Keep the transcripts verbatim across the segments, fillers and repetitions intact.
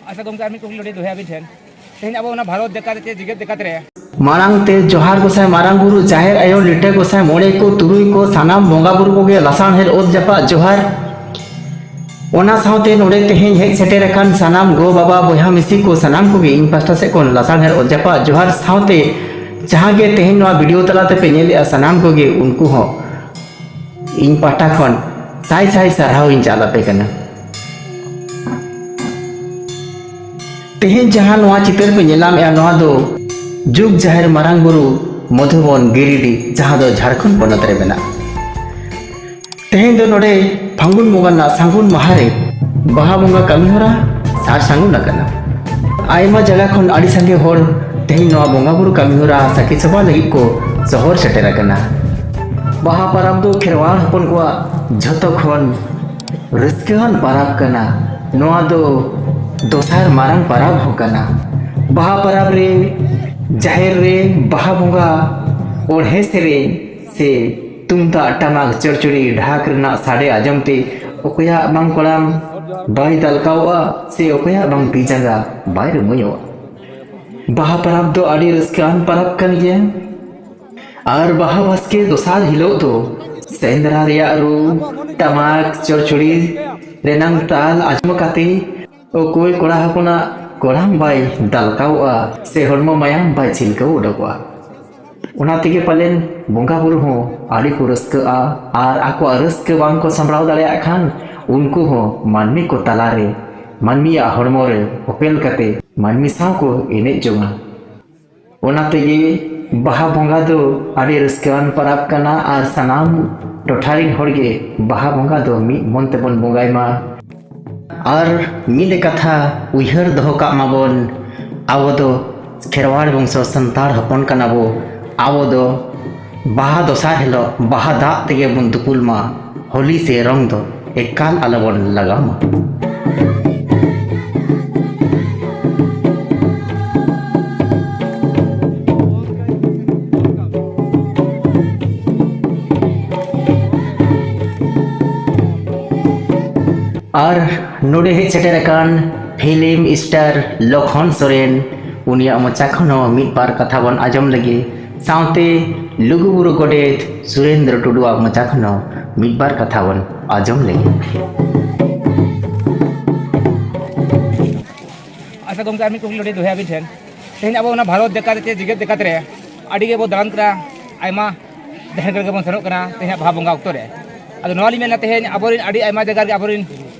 ᱟᱪᱪᱷᱟ ᱜᱚᱢᱠᱮ, ᱟᱨ ᱢᱤᱫ ᱠᱩᱠᱞᱤ ᱱᱚᱰᱮ ᱫᱚᱦᱚᱭᱟ ᱟᱵᱤᱱ ᱴᱷᱮᱱ᱾ ᱛᱮᱦᱮᱧ ᱟᱵᱚ ᱚᱱᱟ ᱵᱷᱟᱨᱚᱛ ᱡᱟᱠᱟᱛ ᱨᱮ ᱪᱮ ᱡᱮᱜᱮᱛ ᱡᱟᱠᱟᱛ ᱨᱮ ᱢᱟᱲᱟᱝ ᱛᱮ ᱡᱚᱦᱟᱨ ᱜᱚᱸᱥᱟᱭ, ᱢᱟᱨᱟᱝ ᱵᱩᱨᱩ, ᱡᱟᱦᱮᱨ ᱟᱭᱳ, ᱞᱤᱴᱟᱹ ᱜᱚᱸᱥᱟᱭ, ᱢᱚᱬᱮ ᱠᱚ, ᱛᱩᱨᱩᱭ ᱠᱚ, ᱥᱟᱱᱟᱢ ᱵᱚᱸᱜᱟ ᱵᱩᱨᱩ ᱠᱚᱜᱮ ᱞᱟᱥᱟᱲᱦᱮᱫ ᱚᱛ ᱡᱟᱯᱟᱜ ᱡᱚᱦᱟᱨ᱾ ᱚᱱᱟ ᱥᱟᱶᱛᱮ ᱱᱚᱰᱮ ᱛᱮᱦᱮᱧ ᱦᱮᱡ ᱥᱮᱴᱮᱨ ᱟᱠᱟᱱ ᱥᱟᱱᱟᱢ ᱜᱚ ᱵᱟᱵᱟ ᱵᱚᱭᱦᱟ ᱢᱤᱥᱤ ᱠᱚ ᱥᱟᱱᱟᱢ ᱠᱚᱜᱮ ᱤᱧ ᱯᱟᱦᱴᱟ ᱥᱮᱫ ᱠᱷᱚᱱ ᱞᱟᱥᱟᱲᱦᱮᱫ ᱚᱛ ᱡᱟᱯᱟᱜ ᱡᱚᱦᱟᱨ ᱥᱟᱶᱛᱮ ᱡᱟᱦᱟᱸ ᱜᱮ ᱛᱮᱦᱮᱧ ᱱᱚᱣᱟ ᱵᱷᱤᱰᱤᱭᱳ ᱛᱟᱞᱟᱛᱮ ᱯᱮ ᱧᱮᱞᱮᱫᱼᱟ ᱥᱟᱱᱟᱢ ᱠᱚᱜᱮ ᱩᱱᱠᱩ ᱦᱚᱸ ᱤᱧ ᱯᱟᱦᱴᱟ ᱠᱷᱚᱱ ᱥᱟᱭ ᱥᱟᱭ ᱥᱟᱨᱦᱟᱣ ᱤᱧ ᱪᱟᱞ ᱟᱯᱮ ᱠᱟᱱᱟ᱾ ᱛᱮᱦᱮᱧ ᱡᱟᱦᱟᱸ ᱱᱚᱣᱟ ᱪᱤᱛᱟᱹᱨ ᱯᱮ ᱧᱮᱞ ᱧᱟᱢᱮᱜᱼᱟ, ᱱᱚᱣᱟ ᱫᱚ ᱡᱩᱜᱽ ᱡᱟᱦᱮᱨ ᱢᱟᱨᱟᱝ ᱵᱩᱨᱩ ᱢᱚᱫᱷᱩᱵᱚᱱ ᱜᱤᱨᱤᱰᱤ, ᱡᱟᱦᱟᱸ ᱫᱚ ᱡᱷᱟᱲᱠᱷᱚᱸᱰ ᱯᱚᱱᱚᱛ ᱨᱮ ᱢᱮᱱᱟᱜᱼᱟ᱾ ᱛᱮᱦᱮᱧ ᱫᱚ ᱱᱚᱰᱮ ᱯᱷᱟᱹᱜᱩᱱ ᱵᱚᱸᱜᱟ ᱨᱮᱱᱟᱜ ᱥᱟᱹᱜᱩᱱ ᱢᱟᱦᱟ ᱨᱮ ᱵᱟᱦᱟ ᱵᱚᱸᱜᱟ ᱠᱟᱹᱢᱤ ᱦᱚᱨᱟ ᱥᱟᱨ ᱥᱟᱹᱜᱩᱱ ᱟᱠᱟᱱᱟ᱾ ᱟᱭᱢᱟ ᱡᱟᱭᱜᱟ ᱠᱷᱚᱱ ᱟᱹᱰᱤ ᱥᱟᱸᱜᱮ ᱦᱚᱲ ᱛᱮᱦᱮᱧ ᱱᱚᱣᱟ ᱵᱚᱸᱜᱟ ᱵᱩᱨᱩ ᱠᱟᱹᱢᱤ ᱦᱚᱨᱟ ᱥᱟᱹᱠᱷᱤ ᱥᱚᱵᱷᱟ ᱞᱟᱹᱜᱤᱫ ᱠᱚ ᱥᱚᱦᱚᱨ ᱥᱮᱴᱮᱨ ᱟᱠᱟᱱᱟ᱾ ᱵᱟᱦᱟ ᱯᱚᱨᱚᱵᱽ ᱫᱚ ᱠᱷᱮᱨᱣᱟᱲ ᱦᱚᱯᱚᱱ ᱠᱚᱣᱟᱜ ᱡᱷᱚᱛᱚ ᱠᱷᱚᱱ ᱨᱟᱹᱥᱠᱟᱹᱣᱟᱱ ᱯᱚᱨᱚᱵᱽ ᱠᱟᱱᱟ᱾ ᱱᱚᱣᱟ ᱫᱚ ᱫᱚᱥᱟᱨ ᱢᱟᱨᱟᱝ ᱯᱚᱨᱚᱵᱽ ᱦᱚᱸ ᱠᱟᱱᱟ᱾ ᱵᱟᱦᱟ ᱯᱚᱨᱚᱵᱽ ᱨᱮ ᱡᱟᱦᱮᱨ ᱨᱮ ᱵᱟᱦᱟ ᱵᱚᱸᱜᱟ, ᱚᱬᱦᱮ ᱥᱮᱨᱮᱧ ᱥᱮ ᱛᱩᱢᱫᱟᱜ ᱴᱟᱢᱟᱠ ᱪᱚᱲᱪᱚᱲᱤ ᱰᱷᱟᱠ ᱨᱮᱱᱟᱜ ᱥᱟᱰᱮ ᱟᱸᱡᱚᱢ ᱛᱮ ᱚᱠᱚᱭᱟᱜ ᱵᱟᱝ ᱠᱚᱲᱟᱢ ᱵᱟᱭ ᱫᱟᱞᱠᱟᱣᱚᱜᱼᱟ ᱥᱮ ᱚᱠᱚᱭᱟᱜ ᱵᱟᱝ ᱛᱤ ᱡᱟᱸᱜᱟ ᱵᱟᱭ ᱨᱩᱢᱩᱧᱚᱜᱼᱟ᱾ ᱵᱟᱦᱟ ᱯᱚᱨᱚᱵᱽ ᱫᱚ ᱟᱹᱰᱤ ᱨᱟᱹᱥᱠᱟᱹᱣᱟᱱ ᱯᱚᱨᱚᱵᱽ ᱠᱟᱱ ᱜᱮᱭᱟ᱾ ᱟᱨ ᱵᱟᱦᱟ ᱵᱟᱥᱠᱮ ᱫᱚᱥᱟᱨ ᱦᱤᱞᱳᱜ ᱫᱚ ᱥᱮᱸᱫᱽᱨᱟ ᱨᱮᱭᱟᱜ ᱨᱩ, ᱴᱟᱢᱟᱠ ᱪᱚᱲᱪᱚᱲᱤ ᱨᱮᱱᱟᱝ ᱛᱟᱞ ᱟᱸᱡᱚᱢ ᱠᱟᱛᱮ ᱚᱠᱚᱭ ᱠᱚᱲᱟ ᱦᱚᱯᱚᱱᱟᱜ ᱠᱚᱲᱟᱢ ᱵᱟᱭ ᱫᱟᱞᱠᱟᱣᱚᱜᱼᱟ ᱥᱮ ᱦᱚᱲᱢᱚ ᱢᱟᱭᱟᱢ ᱵᱟᱭ ᱪᱷᱤᱞᱠᱟᱹᱣ ᱚᱰᱚᱠᱚᱜᱼᱟ᱾ ᱚᱱᱟ ᱛᱮᱜᱮ ᱯᱟᱞᱮᱱ ᱵᱚᱸᱜᱟ ᱵᱩᱨᱩ ᱦᱚᱸ ᱟᱹᱰᱤ ᱠᱚ ᱨᱟᱹᱥᱠᱟᱹᱜᱼᱟ᱾ ᱟᱨ ᱟᱠᱚᱣᱟᱜ ᱨᱟᱹᱥᱠᱟᱹ ᱵᱟᱝ ᱠᱚ ᱥᱟᱢᱵᱲᱟᱣ ᱫᱟᱲᱮᱭᱟᱜ ᱠᱷᱟᱱ ᱩᱱᱠᱩ ᱦᱚᱸ ᱢᱟᱹᱱᱢᱤ ᱠᱚ ᱛᱟᱞᱟᱨᱮ ᱢᱟᱹᱱᱢᱤᱭᱟᱜ ᱦᱚᱲᱢᱚ ᱨᱮ ᱚᱯᱮᱞ ᱠᱟᱛᱮ ᱢᱟᱹᱱᱢᱤ ᱥᱟᱶ ᱠᱚ ᱮᱱᱮᱡ ᱡᱚᱝᱟ᱾ ᱚᱱᱟ ᱛᱮᱜᱮ ᱵᱟᱦᱟ ᱵᱚᱸᱜᱟ ᱫᱚ ᱟᱹᱰᱤ ᱨᱟᱹᱥᱠᱟᱹᱣᱟᱱ ᱯᱚᱨᱚᱵᱽ ᱠᱟᱱᱟ ᱟᱨ ᱥᱟᱱᱟᱢ ᱴᱚᱴᱷᱟ ᱨᱮᱱ ᱦᱚᱲ ᱜᱮ ᱵᱟᱦᱟ ᱵᱚᱸᱜᱟ ᱫᱚ ᱢᱤᱫ ᱢᱚᱱ ᱛᱮᱵᱚᱱ ᱵᱚᱸᱜᱟᱭ ᱢᱟ᱾ ᱟᱨ ᱢᱤᱫ ᱠᱟᱛᱷᱟ ᱩᱭᱦᱟᱹᱨ ᱫᱚᱦᱚ ᱠᱟᱜ ᱢᱟᱵᱚᱱ, ᱟᱵᱚ ᱫᱚ ᱠᱷᱮᱨᱣᱟᱲ ᱵᱚᱝᱥᱚ ᱥᱟᱱᱛᱟᱲ ᱦᱚᱯᱚᱱ ᱠᱟᱱᱟ ᱵᱚ᱾ ᱟᱵᱚ ᱫᱚ ᱵᱟᱦᱟ ᱫᱚᱥᱟᱨ ᱦᱤᱞᱳᱜ ᱵᱟᱦᱟ ᱫᱟᱜ ᱛᱮᱜᱮ ᱵᱚᱱ ᱫᱩᱯᱩᱞ ᱢᱟ, ᱦᱳᱞᱤ ᱥᱮ ᱨᱚᱝ ᱫᱚ ᱮᱠᱟᱞ ᱟᱞᱚᱵᱚᱱ ᱞᱟᱜᱟᱣ ᱢᱟ᱾ ᱟᱨ ᱱᱚᱰᱮ ᱦᱮᱡ ᱥᱮᱴᱮᱨ ᱟᱠᱟᱱ ᱯᱷᱤᱞᱢ ᱥᱴᱟᱨ ᱞᱚᱠᱷᱚᱱ ᱥᱚᱨᱮᱱ, ᱩᱱᱤᱭᱟᱜ ᱢᱚᱪᱟ ᱠᱷᱚᱱ ᱦᱚᱸ ᱢᱤᱫ ᱵᱟᱨ ᱠᱟᱛᱷᱟ ᱵᱚᱱ ᱟᱸᱡᱚᱢ ᱞᱮᱜᱮ᱾ ᱥᱟᱶᱛᱮ ᱞᱩᱜᱩᱵᱩᱨᱩ ᱜᱚᱰᱮᱛ ᱥᱩᱨᱮᱱᱫᱨᱚ ᱴᱩᱰᱩᱣᱟᱜ ᱢᱚᱪᱟ ᱠᱷᱚᱱ ᱦᱚᱸ ᱢᱤᱫ ᱵᱟᱨ ᱠᱟᱛᱷᱟ ᱵᱚᱱ ᱟᱸᱡᱚᱢ ᱞᱮᱜᱮ᱾ ᱟᱪᱪᱷᱟ ᱜᱚᱢᱠᱮ, ᱟᱨ ᱢᱤᱫ ᱠᱩᱠᱞᱤ ᱱᱚᱰᱮ ᱫᱚᱦᱚᱭᱟ ᱟᱹᱵᱤᱱ ᱴᱷᱮᱱ᱾ ᱛᱮᱦᱮᱧ ᱟᱵᱚ ᱚᱱᱟ ᱵᱷᱟᱨᱚᱛ ᱡᱟᱠᱟᱛ ᱨᱮ ᱪᱮ ᱡᱮᱜᱮᱛ ᱡᱟᱠᱟᱛ ᱨᱮ ᱟᱹᱰᱤ ᱜᱮᱵᱚ ᱫᱟᱬᱟᱱ ᱠᱟᱱᱟ, ᱟᱭᱢᱟ ᱡᱟᱦᱮᱨ ᱜᱟᱲ ᱜᱮᱵᱚᱱ ᱥᱮᱱᱚᱜ ᱠᱟᱱᱟ ᱛᱮᱦᱮᱧᱟᱜ ᱵᱟᱦᱟ ᱵᱚᱸᱜᱟ ᱚᱠᱛᱚ ᱨᱮ᱾ ᱟᱫᱚ ᱱᱚᱣᱟ ᱞᱤᱧ ᱢᱮᱱᱟ, ᱛᱮᱦᱮᱧ ᱟᱵᱚᱨᱮᱱ ᱟᱹᱰᱤ ᱟᱭᱢᱟ ᱡᱟᱭᱜᱟ ᱨᱮᱜᱮ ᱟᱵᱚᱨᱮᱱ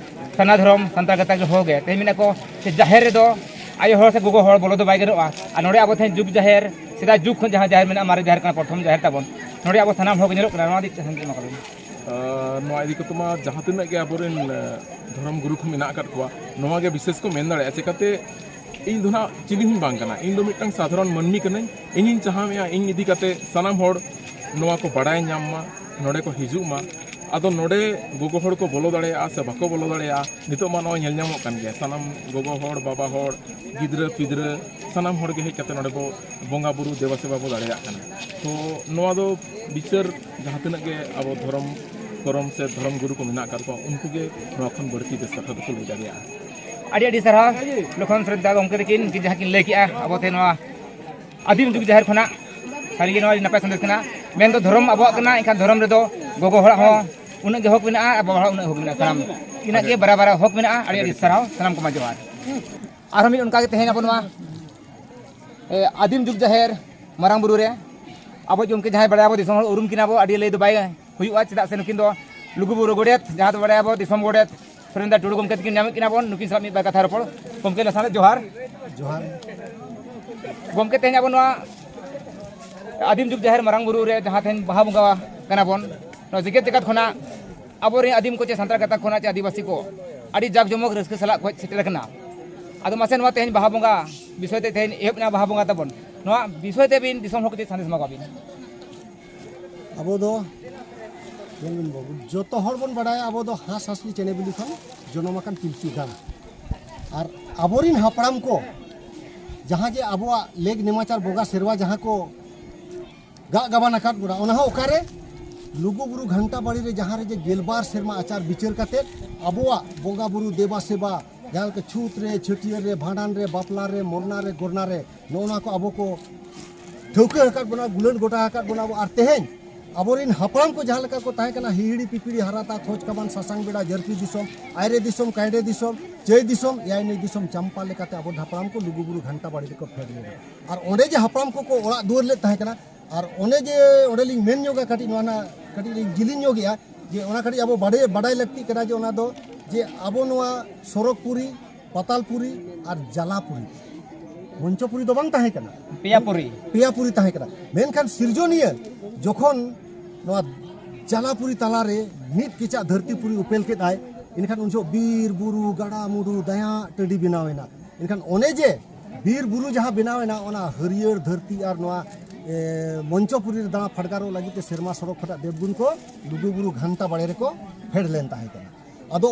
ᱥᱟᱨᱱᱟ ᱫᱷᱚᱨᱚᱢ ᱥᱟᱱᱛᱟᱲ ᱜᱟᱛᱟᱠ ᱨᱮ ᱦᱚᱸ ᱜᱮ ᱛᱮᱦᱮᱧ ᱢᱮᱱᱟ ᱠᱚ ᱥᱮ ᱡᱟᱦᱮᱨ ᱨᱮᱫᱚ ᱟᱭᱳ ᱦᱚᱲ ᱥᱮ ᱜᱚᱜᱚ ᱦᱚᱲ ᱵᱚᱞᱚ ᱫᱚ ᱵᱟᱭ ᱜᱟᱱᱚᱜᱼᱟ᱾ ᱟᱨ ᱱᱚᱰᱮ ᱟᱵᱚ ᱛᱮᱦᱮᱧ ᱡᱩᱜᱽ ᱡᱟᱦᱮᱨ, ᱥᱮᱫᱟᱭ ᱡᱩᱜᱽ ᱠᱷᱚᱱ ᱡᱟᱦᱟᱸ ᱡᱟᱦᱮᱨ ᱢᱮᱱᱟᱜᱼᱟ, ᱢᱟᱨᱮ ᱡᱟᱦᱮᱨ ᱠᱟᱱᱟ, ᱯᱨᱚᱛᱷᱚᱢ ᱡᱟᱦᱮᱨ ᱛᱟᱵᱚᱱ, ᱱᱚᱰᱮ ᱟᱵᱚ ᱥᱟᱱᱟᱢ ᱦᱚᱲ ᱜᱮ ᱧᱮᱞᱚᱜ ᱠᱟᱱᱟ᱾ ᱱᱚᱣᱟ ᱫᱤᱠ ᱛᱮ ᱥᱟᱱᱛᱟᱲ ᱢᱟ ᱠᱚ ᱞᱟᱹᱭ᱾ ᱟᱨ ᱱᱚᱣᱟ ᱤᱫᱤ ᱠᱟᱛᱮ ᱢᱟ ᱡᱟᱦᱟᱸ ᱛᱤᱱᱟᱹᱜ ᱜᱮ ᱟᱵᱚᱨᱮᱱ, ᱮ, ᱫᱷᱚᱨᱚᱢ ᱜᱩᱨᱩ ᱠᱚ ᱢᱮᱱᱟᱜ ᱟᱠᱟᱫ ᱠᱚᱣᱟ, ᱱᱚᱣᱟ ᱜᱮ ᱵᱤᱥᱮᱥ ᱠᱚ ᱢᱮᱱ ᱫᱟᱲᱮᱭᱟᱜᱼᱟ᱾ ᱪᱤᱠᱟᱹᱛᱮ ᱤᱧ ᱫᱚ ᱱᱟᱜ ᱪᱤᱞᱤ ᱦᱚᱸᱧ ᱵᱟᱝ ᱠᱟᱱᱟ, ᱤᱧ ᱫᱚ ᱢᱤᱫᱴᱟᱝ ᱥᱟᱫᱷᱟᱨᱚᱱ ᱢᱟᱹᱱᱢᱤ ᱠᱟᱹᱱᱟᱹᱧ᱾ ᱤᱧᱤᱧ ᱪᱟᱦᱟᱣᱮᱫᱼᱟ ᱤᱧ ᱤᱫᱤ ᱠᱟᱛᱮ ᱥᱟᱱᱟᱢ ᱦᱚᱲ ᱱᱚᱣᱟ ᱠᱚ ᱵᱟᱲᱟᱭ ᱧᱟᱢ ᱢᱟ, ᱱᱚᱰᱮ ᱠᱚ ᱦᱤᱡᱩᱜ ᱢᱟ᱾ ᱟᱫᱚ ᱱᱚᱰᱮ ᱜᱚᱜᱚ ᱦᱚᱲ ᱠᱚ ᱵᱚᱞᱚ ᱫᱟᱲᱮᱭᱟᱜᱼᱟ ᱥᱮ ᱵᱟᱠᱚ ᱵᱚᱞᱚ ᱫᱟᱲᱮᱭᱟᱜᱼᱟ, ᱱᱤᱛᱚᱜ ᱢᱟ ᱱᱚᱜᱼᱚᱭ ᱧᱮᱞ ᱧᱟᱢᱚᱜ ᱠᱟᱱ ᱜᱮᱭᱟ, ᱥᱟᱱᱟᱢ ᱜᱚᱜᱚ ᱦᱚᱲ, ᱵᱟᱵᱟ ᱦᱚᱲ, ᱜᱤᱫᱽᱨᱟᱹ ᱯᱤᱫᱽᱨᱟᱹ, ᱥᱟᱱᱟᱢ ᱦᱚᱲ ᱜᱮ ᱦᱮᱡ ᱠᱟᱛᱮ ᱱᱚᱰᱮ ᱵᱚ ᱵᱚᱸᱜᱟ ᱵᱩᱨᱩ ᱫᱮᱵᱟ ᱥᱮᱵᱟ ᱵᱚ ᱫᱟᱲᱮᱭᱟᱜ ᱠᱟᱱᱟ᱾ ᱛᱚ ᱱᱚᱣᱟ ᱫᱚ ᱵᱤᱪᱟᱹᱨ ᱡᱟᱦᱟᱸ ᱛᱤᱱᱟᱹᱜ ᱜᱮ ᱟᱵᱚ ᱫᱷᱚᱨᱚᱢ ᱠᱚᱨᱚᱢ ᱥᱮ ᱫᱷᱚᱨᱚᱢ ᱜᱩᱨᱩ ᱠᱚ ᱢᱮᱱᱟᱜ ᱟᱠᱟᱫ ᱠᱚᱣᱟ, ᱩᱱᱠᱩ ᱜᱮ ᱱᱚᱣᱟ ᱠᱷᱚᱱ ᱵᱟᱹᱲᱛᱤ ᱵᱮᱥ ᱠᱟᱛᱷᱟ ᱫᱚᱠᱚ ᱞᱟᱹᱭ ᱫᱟᱲᱮᱭᱟᱜᱼᱟ᱾ ᱟᱹᱰᱤ ᱟᱹᱰᱤ ᱥᱟᱨᱦᱟᱣ ᱞᱚᱠᱷᱚᱱ ᱥᱚᱨᱮᱱ ᱫᱟ ᱜᱚᱢᱠᱮ ᱛᱟᱹᱠᱤᱱ, ᱩᱱᱠᱤᱱ ᱡᱟᱦᱟᱸ ᱠᱤᱱ ᱞᱟᱹᱭ ᱠᱮᱜᱼᱟ, ᱟᱵᱚ ᱛᱮ ᱱᱚᱣᱟ ᱟᱹᱫᱤᱢ ᱡᱩᱜᱽ ᱡᱟᱦᱮᱨ ᱠᱷᱚᱱᱟᱜ ᱥᱟᱹᱨᱤᱜᱮ ᱱᱚᱣᱟ ᱟᱹᱰᱤ ᱱᱟᱯᱟᱭ ᱥᱟᱸᱫᱮᱥ ᱠᱟᱱᱟ᱾ ᱢᱮᱱᱫᱚ ᱫᱷᱚᱨᱚᱢ ᱟᱵᱚᱣᱟᱜ ᱠᱟᱱᱟ, ᱮᱱᱠᱷᱟᱱ ᱫᱷᱚᱨᱚᱢ ᱨᱮᱫᱚ ᱜᱚᱜᱚ ᱦᱚᱲᱟᱜ ᱦᱚᱸ ᱩᱱᱟᱹᱜ ᱜᱮ ᱦᱚᱠ ᱢᱮᱱᱟᱜᱼᱟ ᱟᱨ ᱵᱟᱵᱟ ᱦᱚᱲᱟᱜ ᱩᱱᱟᱹᱜ ᱦᱚᱠ ᱢᱮᱱᱟᱜᱼᱟ᱾ ᱥᱟᱱᱟᱢ ᱤᱱᱟᱹᱜ ᱜᱮ ᱵᱟᱨᱟ ᱵᱟᱨᱟ ᱦᱚᱠ ᱢᱮᱱᱟᱜᱼᱟ᱾ ᱟᱹᱰᱤ ᱟᱹᱰᱤ ᱥᱟᱨᱦᱟᱣ, ᱥᱟᱱᱟᱢ ᱠᱚᱢᱟ ᱡᱚᱦᱟᱨ᱾ ᱟᱨᱦᱚᱸ ᱢᱤᱫ ᱚᱱᱠᱟᱜᱮ ᱛᱮᱦᱮᱧ ᱟᱵᱚ ᱱᱚᱣᱟ, ᱮ, ᱟᱹᱫᱤᱢ ᱡᱩᱜᱽ ᱡᱟᱦᱮᱨ ᱢᱟᱨᱟᱝ ᱵᱩᱨᱩ ᱨᱮ ᱟᱵᱚ ᱡᱚᱢᱠᱮ ᱡᱟᱦᱟᱸᱭ ᱵᱟᱲᱟᱭ ᱟᱵᱚ ᱫᱤᱥᱚᱢ ᱦᱚᱲ ᱩᱨᱩᱢ ᱠᱤᱱᱟ ᱵᱚ, ᱟᱹᱰᱤ ᱞᱟᱹᱭ ᱫᱚ ᱵᱟᱭ ᱦᱩᱭᱩᱜᱼᱟ, ᱪᱮᱫᱟᱜ ᱥᱮ ᱱᱩᱠᱤᱱ ᱫᱚ ᱞᱩᱜᱩ ᱵᱩᱨᱩ ᱜᱚᱰᱮᱛ, ᱡᱟᱦᱟᱸ ᱫᱚ ᱵᱟᱲᱟᱭ ᱟᱵᱚ ᱫᱤᱥᱚᱢ ᱜᱚᱰᱮᱛ ᱥᱩᱨᱮᱱᱫᱨᱚ ᱴᱩᱰᱩ ᱜᱚᱢᱠᱮ ᱛᱟᱹᱠᱤᱱ ᱧᱟᱢᱮᱫ ᱠᱤᱱᱟ ᱵᱚᱱ, ᱱᱩᱠᱤᱱ ᱥᱟᱞᱟᱜ ᱢᱤᱫ ᱵᱟᱨ ᱠᱟᱛᱷᱟ ᱨᱚᱯᱚᱲ᱾ ᱜᱚᱢᱠᱮ ᱞᱟᱥᱟᱲᱦᱮᱫ ᱡᱚᱦᱟᱨ᱾ ᱡᱚᱦᱟᱨ᱾ ᱜᱚᱢᱠᱮ, ᱛᱮᱦᱮᱧ ᱟᱵᱚ ᱱᱚᱣᱟ ᱟᱹᱫᱤᱢ ᱡᱩᱜᱽ ᱡᱟᱦᱮᱨ ᱢᱟᱨᱟᱝ ᱵᱩᱨᱩ ᱨᱮ ᱡᱟᱦᱟᱸ ᱛᱮᱦᱮᱧ ᱵᱟᱦᱟ ᱵᱚᱸᱜᱟ ᱠᱟᱱᱟ ᱵᱚᱱ, ᱱᱚᱣᱟ ᱡᱮᱜᱮᱛ ᱡᱟᱠᱟᱛ ᱠᱷᱚᱱᱟᱜ ᱟᱵᱚᱨᱮᱱ ᱟᱹᱫᱤᱢ ᱠᱚ ᱪᱮ ᱥᱟᱱᱛᱟᱲ ᱜᱟᱛᱟᱠ ᱠᱷᱚᱱᱟᱜ ᱪᱮ ᱟᱹᱫᱤᱵᱟᱹᱥᱤ ᱠᱚ ᱟᱹᱰᱤ ᱡᱟᱠ ᱡᱚᱢᱚᱠ ᱨᱟᱹᱥᱠᱟᱹ ᱥᱟᱞᱟᱜ ᱠᱚ ᱦᱮᱡ ᱥᱮᱴᱮᱨ ᱟᱠᱟᱱᱟ᱾ ᱟᱫᱚ ᱢᱟᱥᱮ ᱱᱚᱣᱟ ᱛᱮᱦᱮᱧ ᱵᱟᱦᱟ ᱵᱚᱸᱜᱟ ᱵᱤᱥᱚᱭ ᱛᱮ ᱛᱮᱦᱮᱧ ᱮᱦᱚᱵ ᱮᱱᱟ ᱵᱟᱦᱟ ᱵᱚᱸᱜᱟ ᱛᱟᱵᱚᱱ, ᱱᱚᱣᱟ ᱵᱤᱥᱚᱭ ᱛᱮ ᱟᱹᱵᱤᱱ ᱫᱤᱥᱚᱢ ᱦᱚᱲ ᱠᱚ ᱪᱮᱫ ᱥᱟᱸᱫᱮᱥ ᱮᱢᱟ ᱠᱚᱣᱟ ᱵᱤᱱ? ᱟᱵᱚ ᱫᱚ, ᱧᱮᱞ ᱵᱤᱱ ᱵᱟᱹᱵᱩ, ᱡᱚᱛᱚ ᱦᱚᱲ ᱵᱚᱱ ᱵᱟᱲᱟᱭᱟ ᱟᱵᱚ ᱫᱚ ᱦᱟᱸᱥ ᱦᱟᱸᱥᱞᱤ ᱪᱮᱬᱮ ᱵᱤᱞᱤ ᱠᱷᱚᱱ ᱡᱚᱱᱚᱢ ᱟᱠᱟᱱ ᱯᱤᱞᱪᱩ ᱦᱟᱲᱟᱢ᱾ ᱟᱨ ᱟᱵᱚᱨᱤᱱ ᱦᱟᱯᱲᱟᱢ ᱠᱚ ᱡᱟᱦᱟᱸ ᱡᱮ ᱟᱵᱚᱣᱟᱜ ᱞᱮᱜᱽ ᱱᱮᱢᱟᱪᱟᱨ ᱵᱚᱸᱜᱟ ᱥᱮᱨᱣᱟ ᱡᱟᱦᱟᱸ ᱠᱚ ᱜᱟᱜ ᱜᱟᱵᱟᱱ ᱟᱠᱟᱫ ᱵᱚᱱᱟ, ᱚᱱᱟ ᱦᱚᱸ ᱚᱠᱟᱨᱮ? ᱞᱩᱜᱩ ᱵᱩᱨᱩ ᱜᱷᱟᱱᱴᱟ ᱵᱟᱲᱤ ᱨᱮ ᱡᱟᱦᱟᱸ ᱨᱮ ᱡᱮ ᱜᱮᱞᱵᱟᱨ ᱥᱮᱨᱢᱟ ᱟᱪᱟᱨ ᱵᱤᱪᱟᱹᱨ ᱠᱟᱛᱮᱫ ᱟᱵᱚᱣᱟᱜ ᱵᱚᱸᱜᱟ ᱵᱩᱨᱩ ᱫᱮᱵᱟ ᱥᱮᱵᱟ ᱡᱟᱦᱟᱸ ᱞᱮᱠᱟ ᱪᱷᱩᱛ ᱨᱮ, ᱪᱷᱟᱹᱴᱭᱟᱹᱨ ᱨᱮ, ᱵᱷᱟᱸᱰᱟᱱ ᱨᱮ, ᱵᱟᱯᱞᱟ ᱨᱮ, ᱢᱚᱨᱱᱟ ᱨᱮ, ᱜᱚᱨᱱᱟ ᱨᱮ, ᱱᱚᱜᱼᱚ ᱱᱚᱣᱟ ᱠᱚ ᱟᱵᱚ ᱠᱚ ᱴᱷᱟᱹᱣᱠᱟᱹ ᱟᱠᱟᱫ ᱵᱚᱱᱟ, ᱜᱩᱞᱟᱹᱱ ᱜᱚᱴᱟ ᱟᱠᱟᱫ ᱵᱚᱱᱟ ᱟᱵᱚ᱾ ᱟᱨ ᱛᱮᱦᱮᱧ ᱟᱵᱚᱨᱮᱱ ᱦᱟᱯᱲᱟᱢ ᱠᱚ ᱡᱟᱦᱟᱸ ᱞᱮᱠᱟ ᱠᱚ ᱛᱟᱦᱮᱸ ᱠᱟᱱᱟ, ᱦᱤᱦᱤᱲᱤ ᱯᱤᱯᱤᱲᱤ ᱦᱟᱨᱟᱛᱟ, ᱠᱷᱚᱡᱽ ᱠᱟᱵᱟᱱ, ᱥᱟᱥᱟᱝ ᱵᱮᱲᱟ, ᱡᱟᱹᱨᱯᱤ ᱫᱤᱥᱚᱢ, ᱟᱭᱨᱮ ᱫᱤᱥᱚᱢ, ᱠᱟᱭᱰᱮ ᱫᱤᱥᱚᱢ, ᱪᱟᱹᱭ ᱫᱤᱥᱚᱢ, ᱮᱭᱟᱭᱱᱟᱹᱭ ᱫᱤᱥᱚᱢ ᱪᱟᱢᱯᱟ ᱞᱮᱠᱟᱛᱮ ᱟᱵᱚᱨᱮᱱ ᱦᱟᱯᱲᱟᱢ ᱠᱚ ᱞᱩᱜᱩᱵᱩᱨᱩ ᱜᱷᱟᱱᱴᱟ ᱵᱟᱲᱮ ᱨᱮᱠᱚ ᱯᱷᱮᱰ ᱞᱮᱱᱟ᱾ ᱟᱨ ᱚᱸᱰᱮ ᱡᱮ ᱦᱟᱯᱲᱟᱢ ᱠᱚᱠᱚ ᱚᱲᱟᱜ ᱫᱩᱣᱟᱹᱨ ᱞᱮᱫ ᱛᱟᱦᱮᱸ ᱠᱟᱱᱟ, ᱟᱨ ᱚᱸᱰᱮ ᱡᱮ, ᱚᱸᱰᱮ ᱞᱤᱧ ᱢᱮᱱ ᱧᱚᱜᱟ ᱠᱟᱹᱴᱤᱡ, ᱱᱚᱣᱟ ᱱᱟᱜ ᱠᱟᱹᱴᱤᱡ ᱞᱤᱧ ᱡᱤᱞᱤᱧ ᱧᱚᱜᱮᱜᱼᱟ, ᱡᱮ ᱚᱱᱟ ᱠᱟᱹᱴᱤᱡ ᱟᱵᱚ ᱵᱟᱰᱟᱭ, ᱵᱟᱰᱟᱭ ᱞᱟᱹᱠᱛᱤᱜ ᱠᱟᱱᱟ, ᱡᱮ ᱚᱱᱟ ᱫᱚ ᱡᱮ ᱟᱵᱚ ᱱᱚᱣᱟ ᱥᱚᱨᱚᱜᱽᱯᱩᱨᱤ, ᱯᱟᱛᱟᱞᱯᱩᱨᱤ ᱟᱨ ᱡᱟᱞᱟᱯᱩᱨᱤ, ᱢᱚᱧᱪᱚᱯᱩᱨᱤ ᱫᱚ ᱵᱟᱝ ᱛᱟᱦᱮᱸ ᱠᱟᱱᱟ, ᱯᱮᱭᱟᱯᱩᱨᱤ᱾ ᱯᱮᱭᱟᱯᱩᱨᱤ ᱛᱟᱦᱮᱸ ᱠᱟᱱᱟ᱾ ᱢᱮᱱᱠᱷᱟᱱ ᱥᱤᱨᱡᱚᱱᱤᱭᱟᱹ ᱡᱚᱠᱷᱚᱱ ᱱᱚᱣᱟ ᱡᱟᱞᱟᱯᱩᱨᱤ ᱛᱟᱞᱟᱨᱮ ᱢᱤᱫ ᱠᱮᱪᱟᱜ ᱫᱷᱟᱹᱨᱛᱤ ᱯᱩᱨᱤ ᱩᱯᱮᱞ ᱠᱮᱫᱟᱭ, ᱮᱱᱠᱷᱟᱱ ᱩᱱ ᱡᱚᱦᱚᱜ ᱵᱤᱨ, ᱵᱩᱨᱩ, ᱜᱟᱰᱟ, ᱢᱩᱰᱩ, ᱫᱟᱭᱟ ᱴᱟᱺᱰᱤ ᱵᱮᱱᱟᱣ ᱮᱱᱟ᱾ ᱮᱱᱠᱷᱟᱱ ᱚᱱᱮ ᱡᱮ ᱵᱤᱨ, ᱵᱩᱨᱩ ᱡᱟᱦᱟᱸ ᱵᱮᱱᱟᱣ ᱮᱱᱟ, ᱚᱱᱟ ᱦᱟᱹᱨᱭᱟᱹᱲ ᱫᱷᱟᱹᱨᱛᱤ ᱟᱨ ᱱᱚᱣᱟ, ᱮ, ᱢᱚᱧᱪᱚᱯᱩᱨᱤ ᱨᱮ ᱫᱟᱬᱟ ᱯᱷᱟᱰᱜᱟᱨᱚᱜ ᱞᱟᱹᱜᱤᱫ ᱛᱮ ᱥᱮᱨᱢᱟ ᱥᱚᱲᱚᱠ ᱠᱷᱚᱱᱟᱜ ᱫᱮᱵᱽᱜᱩᱱ ᱠᱚ ᱞᱩᱜᱩᱵᱩᱨᱩ ᱜᱷᱟᱱᱴᱟ ᱵᱟᱲᱮ ᱨᱮᱠᱚ ᱯᱷᱮᱰ ᱞᱮᱱ ᱛᱟᱦᱮᱸ ᱠᱟᱱᱟ᱾ ᱟᱫᱚ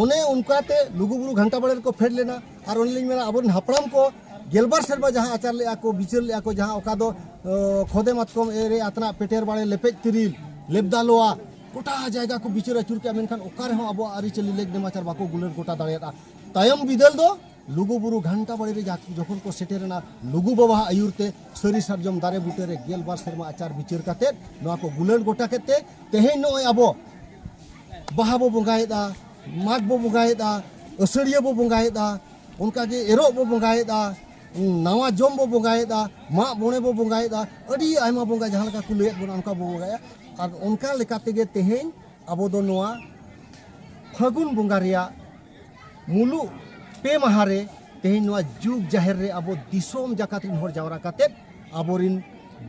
ᱚᱱᱮ ᱚᱱᱠᱟᱛᱮ ᱞᱩᱜᱩᱵᱩᱨᱩ ᱜᱷᱟᱱᱴᱟ ᱵᱟᱲᱮ ᱨᱮᱠᱚ ᱯᱷᱮᱰ ᱞᱮᱱᱟ᱾ ᱟᱨ ᱚᱱᱮ ᱞᱤᱧ ᱢᱮᱱᱟ, ᱟᱵᱚᱨᱮᱱ ᱦᱟᱯᱲᱟᱢ ᱠᱚ ᱜᱮᱞᱵᱟᱨ ᱥᱮᱨᱢᱟ ᱡᱟᱦᱟᱸ ᱟᱪᱟᱨ ᱞᱮᱜᱼᱟ ᱠᱚ, ᱵᱤᱪᱟᱹᱨ ᱞᱮᱜᱼᱟ ᱠᱚ, ᱡᱟᱦᱟᱸ ᱚᱠᱟ ᱫᱚ, ᱚ, ᱠᱷᱚᱫᱮ ᱢᱟᱛᱠᱚᱢ ᱮᱨᱮ ᱟᱛᱱᱟᱜ ᱯᱮᱴᱮᱨ ᱵᱟᱲᱮ ᱞᱮᱯᱮᱡ ᱛᱤᱨᱤᱞ ᱞᱮᱵᱫᱟ ᱞᱚᱣᱟ ᱜᱚᱴᱟ ᱡᱟᱭᱜᱟ ᱠᱚ ᱵᱤᱪᱟᱹᱨ ᱟᱹᱪᱩᱨ ᱠᱮᱜᱼᱟ, ᱢᱮᱱᱠᱷᱟᱱ ᱚᱠᱟ ᱨᱮᱦᱚᱸ ᱟᱵᱚᱣᱟᱜ ᱟᱹᱨᱤᱪᱟᱹᱞᱤ ᱞᱮᱠ ᱱᱮᱢᱟᱪᱟᱨ ᱵᱟᱠᱚ ᱜᱩᱞᱟᱹᱱ ᱜᱚᱴᱟ ᱫᱟᱲᱮᱭᱟᱫᱼᱟ᱾ ᱛᱟᱭᱚᱢ ᱵᱤᱫᱟᱹᱞ ᱫᱚ ᱞᱩᱜᱩᱵᱩᱨᱩ ᱜᱷᱟᱱᱴᱟ ᱵᱟᱲᱮ ᱨᱮ ᱡᱟ-, ᱡᱚᱠᱷᱚᱱ ᱠᱚ ᱥᱮᱴᱮᱨᱮᱱᱟ, ᱞᱩᱜᱩ ᱵᱟᱵᱟᱣᱟᱜ ᱟᱹᱭᱩᱨ ᱛᱮ ᱥᱟᱹᱨᱤ ᱥᱟᱨᱡᱚᱢ ᱫᱟᱨᱮ ᱵᱩᱴᱟᱹ ᱨᱮ ᱜᱮᱞᱵᱟᱨ ᱥᱮᱨᱢᱟ ᱟᱪᱟᱨ ᱵᱤᱪᱟᱹᱨ ᱠᱟᱛᱮᱫ ᱱᱚᱣᱟ ᱠᱚ ᱜᱩᱞᱟᱹᱱ ᱜᱚᱴᱟ ᱠᱮᱫ ᱛᱮ ᱛᱮᱦᱮᱧ ᱱᱚᱜᱼᱚᱭ ᱟᱵᱚ ᱵᱟᱦᱟ ᱵᱚ ᱵᱚᱸᱜᱟᱭᱮᱫᱼᱟ, ᱢᱟᱜᱽ ᱵᱚ ᱵᱚᱸᱜᱟᱭᱮᱫᱼᱟ, ᱟᱹᱥᱟᱹᱲᱤᱭᱟᱹ ᱵᱚ ᱵᱚᱸᱜᱟᱭᱮᱫᱼᱟ, ᱚᱱᱠᱟᱜᱮ ᱮᱨᱚᱜ ᱵᱚ ᱵᱚᱸᱜᱟᱭᱮᱫᱼᱟ, ᱱᱟᱣᱟ ᱡᱚᱢ ᱵᱚ ᱵᱚᱸᱜᱟᱭᱮᱫᱼᱟ, ᱢᱟᱜ ᱢᱚᱬᱮ ᱵᱚ ᱵᱚᱸᱜᱟᱭᱮᱫᱼᱟ, ᱟᱹᱰᱤ ᱟᱭᱢᱟ ᱵᱚᱸᱜᱟ ᱡᱟᱦᱟᱸ ᱞᱮᱠᱟ ᱠᱚ ᱞᱟᱹᱭᱮᱫ ᱵᱚᱱᱟ ᱚᱱᱠᱟ ᱵᱚ ᱵᱚᱸᱜᱟᱭᱟ᱾ ᱟᱨ ᱚᱱᱠᱟ ᱞᱮᱠᱟ ᱛᱮᱜᱮ ᱛᱮᱦᱮᱧ ᱟᱵᱚ ᱫᱚ ᱱᱚᱣᱟ ᱯᱷᱟᱹᱜᱩᱱ ᱵᱚᱸᱜᱟ ᱨᱮᱭᱟᱜ ᱢᱩᱞᱩᱜ ᱯᱮ ᱢᱟᱦᱟ ᱨᱮ ᱛᱮᱦᱮᱧ ᱱᱚᱣᱟ ᱡᱩᱜᱽ ᱡᱟᱦᱮᱨ ᱨᱮ ᱟᱵᱚ ᱫᱤᱥᱚᱢ ᱡᱟᱠᱟᱛ ᱨᱮᱱ ᱦᱚᱲ ᱡᱟᱣᱨᱟ ᱠᱟᱛᱮᱫ ᱟᱵᱚᱨᱤᱱ